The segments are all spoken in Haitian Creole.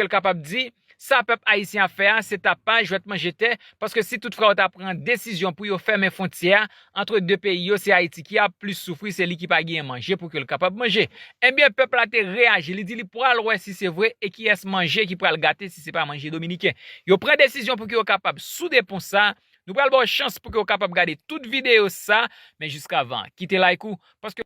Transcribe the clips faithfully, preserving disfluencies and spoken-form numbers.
ke l kapab di, sa pèp ayisyen ap fè a, se tapaj, jwèt manje tè, paske si tout frè yo ta pran desizyon pou yo fèmen fwontyè a, antre de peyi yo, se Ayiti ki ap plis soufri, se li ki pa genyen manje pou ke l kapab manje. Ebyen, pèp la te reyaji, li di li pral wè si se vre e kiyès manje ki pral gate si se pa manje dominiken. Yo pran desizyon pou ke yo kapab soude pon sa. Nou pral ba w chans pou ke w kapab gade tout videyo sa, men jiskavan, kite like ou, paske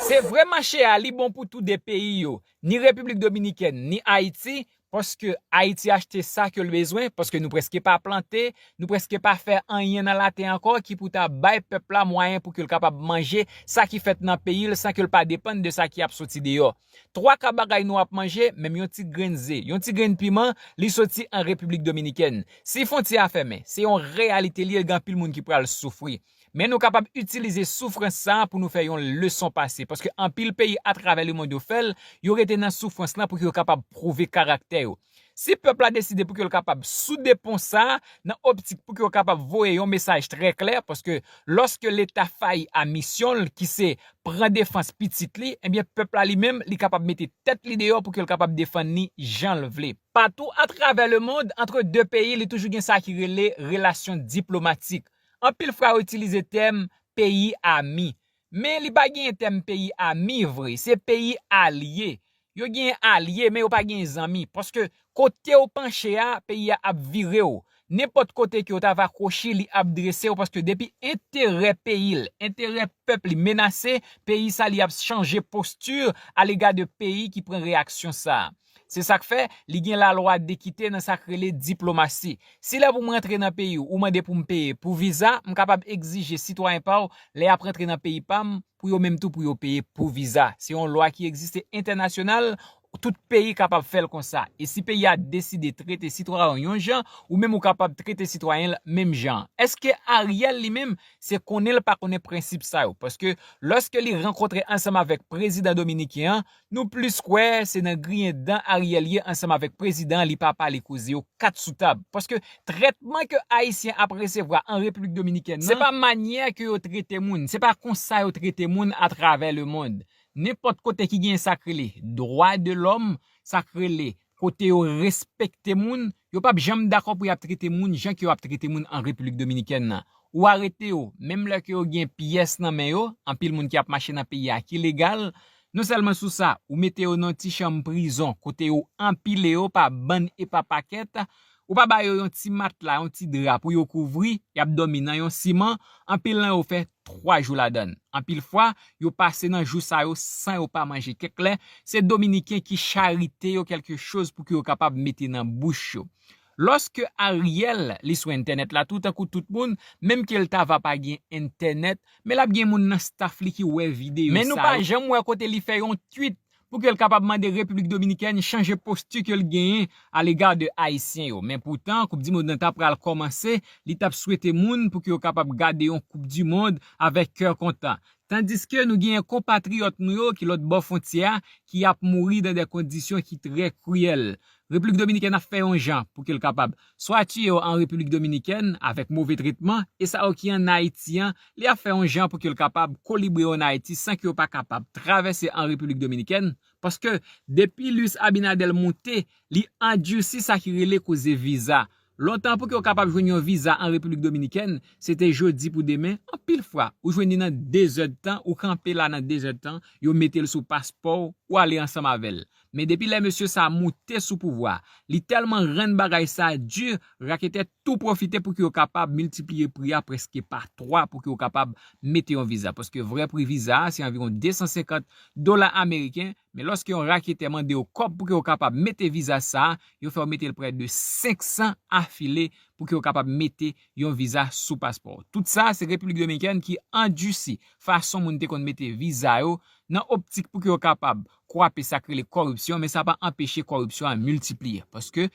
Se vre mache a, li bon pou tou de peyi yo, ni Repiblik Dominikèn, ni Ayiti, paske Ayiti achte sa ke l bezwen, paske nou prèske pa plante, nou prèske pa fè anyen nan latè ankò ki pou ta bay pèp la mwayen pou ke l kapab manje sa ki fèt nan peyi l san ke l pa depann de sa ki ap soti deyò. Twa ka bagay nou ap manje, menm yon ti grenn ze, yon ti grenn piman, li soti an Repiblik Dominikèn. Si fwontyè a fèmen, se yon reyalite li ye, gen anpil moun ki pral soufri. Men nou kapab itilize soufrans sa a pou nou fè yon leson pase, paske anpil peyi atravè lemonn yo fè l, yo rete nan soufrans lan pou ke yo kapab pwouve karaktè yo. Si pèp la deside pou ke l kapab soude pon sa a, nan optik pou ke yo kapab voye yon mesaj trè klè, paske lòske Leta fayi a misyon l, ki se pran defans pitit li, ebyen, pèp la li menm, li kapab mete tèt li deyò pou ke l kapab defann li jan l vle. Patou atravè lemonn, antre de peyi, li toujou gen sa ki rele relasyon diplomatik. Anpil fwa yo itilize tèm peyi ami. Men li pa genyen tèm peyi ami vre, se peyi alye. Yo genyen alye, men yo pa genyen zanmi. Paske kote w panche a, peyi a ap vire w. Nenpòt kote ke w ta va kwochi, li ap drese w, paske depi enterè peyi l, enterè pèp li menase, peyi sa li ap chanje posti alega de peyi ki pran reyaksyon sa a. Se sa k fè, li gen lalwa dekite nan sa k rele diplomasi. Si lè pou m rantre nan peyi w, ou mande pou m peye pou viza, m kapab egzije sitwayen pa w, lè y ap rantre nan peyi pa m, pou yo menm tou pou yo peye pou viza. Se yon lwa ki egziste entènasyonal, Tout peyi kapab fè l konsa. E si peyi a deside trete sitwayen yon jan, ou menm ou kapab trete sitwayen l menm jan. Èske Ariel li menm, se konnen l pa konnen prensip sa yo? Paske lòske li rankontre ansanm avèk prezidan dominiken an, nou plis kwè se nan griyen dan Ariel ye ansanm avèk prezidan an, li pa pale koze yo kat sou tab. Paske trètman ke Ayisyen ap resevwa an Repiblik Dominikèn nan, se pa manyè ke yo trete moun, se pa konsa yo trete moun atravè lemond. Nenpòt kote ki gen sa k rele dwa de lòm, sa k rele kote yo respekte moun, yo p ap janm dakò pou y ap trete moun jan ke yo ap trete moun an Repiblik Dominikèn nan. Ou arete yo, menm lè ke yo gen pyès nan men yo, anpil moun ki ap mache nan peyi a ki legal, non sèlman sou sa, ou mete yo nan ti chanm prizon kote yo anpile yo pa bann e pa pakèt, ou pa ba yo yon ti matla, yon ti dra pou yo kouvri, y ap dòmi nan yon siman, anpil nan yo fè twa jou ladann. Anpil fwa, yo pase nan jou sa yo san yo pa manje. Kèk lè, se dominiken ki charite yo kèlke choz pou ke yo kapab mete nan bouch yo. Lòske Ariel, li sou entènèt la tou tankou tout moun, menm ke l ta va pa gen entènèt, men l ap gen moun nan staff li ki wè videyo sa yo. Men nou pa janm wè kote li fè yon tweet pou ke l kapab mande Repiblik Dominikèn chanje posti ke l genyen alega de Ayisyen yo. Men poutan, Koup di mond nan ta pral kòmanse, li t ap swete moun pou ke yo kapab gade yon Koup di mond avèk kè kontan. Tandiske nou genyen konpatriyòt nou yo ki lòt bò fwontyè a ki ap mouri dan de kondisyon ki trè kriyèl. Repiblik Dominikèn ap fè yon jan pou ke l kapab swa tiye yo an Repiblik Dominikèn avèk move tretman, e sa yo ki ann Ayiti an, li ap fè yon jan pou ke l kapab kolibre yo ann Ayiti san ke yo pa kapab travèse an Repiblik Dominikèn, paske depi Luis Abinader moute, li andisi sa ki rele koze viza. Lontan pou ke w kapab jwenn yon viza an Repiblik Dominikèn, se te jodi pou demen. Anpil fwa, ou jwenn li nan de zèdtan, ou kanpe la nan de zèdtan, yo mete l sou paspò w, ou ale ansanm avè l. Men depi lè mesye sa a moute sou pouvwa, li tèlman rann bagay sa a di, raketè tou pwofite pou ke yo kapab miltipliye pri a prèske pa twa pou ke yo kapab mete yon viza. Paske vrè pri viza a, se anviwon de san senkant dola ameriken. Men lòske yon raketè mande yo kòb pou ke yo kapab mete viza sa a, yo fè yo mete l prè de senk san afile pou ke yo kapab mete yon viza sou paspò. Tout sa, se Repiblik Dominikèn ki andisi fason moun te konn mete viza yo nan optik pou ke yo kapab kwape sa k rele kòripsyon, men sa pa anpeche kòripsyon an miltipliye. Paske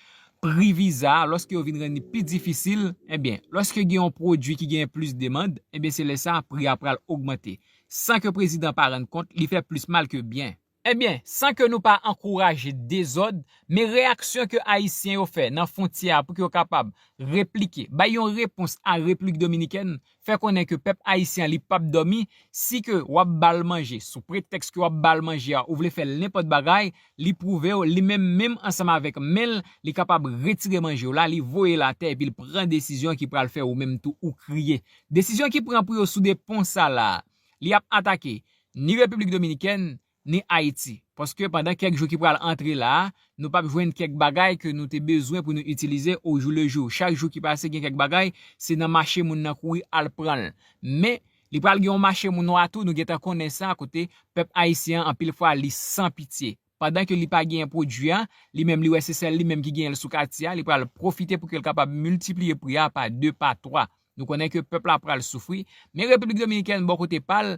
pri viza a, lòske yo vin rann li pi difisil, ebyen, lòske gen yon pwodui ki genyen plis demann, ebyen, se lè sa a pri a pral ogmante. San ke prezidan pa rann kont, li fè plis mal ke byen. Ebyen, san ke nou pa ankouraje dezòd, men reyaksyon ke Ayisyen yo fè nan fwontyè a pou ke yo kapab replike, bay yon repons a Repiblik Dominikèn, fè konnen ke pèp ayisyen an li p ap dòmi, si ke w ap ba l manje, sou pretèks ke w ap ba l manje a, ou vle fè l nenpòt bagay, li pwouve w, li menm menm ansanm avèk men l, li kapab retire manje w la, li voye l atè epi l pran desizyon ki pral fè ou menm tou ou kriye. Desizyon ki pran pou yo sou de pon sa la a, li ap atake ni Repiblik Dominikèn, ni Ayiti. Paske pandan kèk jou ki pral antre la a, nou p ap jwenn kèk bagay ke nou te bezwen pou nou itilize ojoulejou. Chak jou ki pase gen kèk bagay, se nan mache moun nan kouri al pran l. Men, li pral gen yon mache moun nwa tou, nou gentan konnen sa, kote pèp ayisyen an, anpil fwa, li san pitye. Pandan ke li pa genyen pwodui a, li menm li wè se sèl li menm ki genyen l sou katye a, li pral pwofite pou ke l kapab miltipliye pri a pa de, pa twa. Nou konnen ke pèp la pral soufri, men Repiblik Dominikèn bò kote pa l,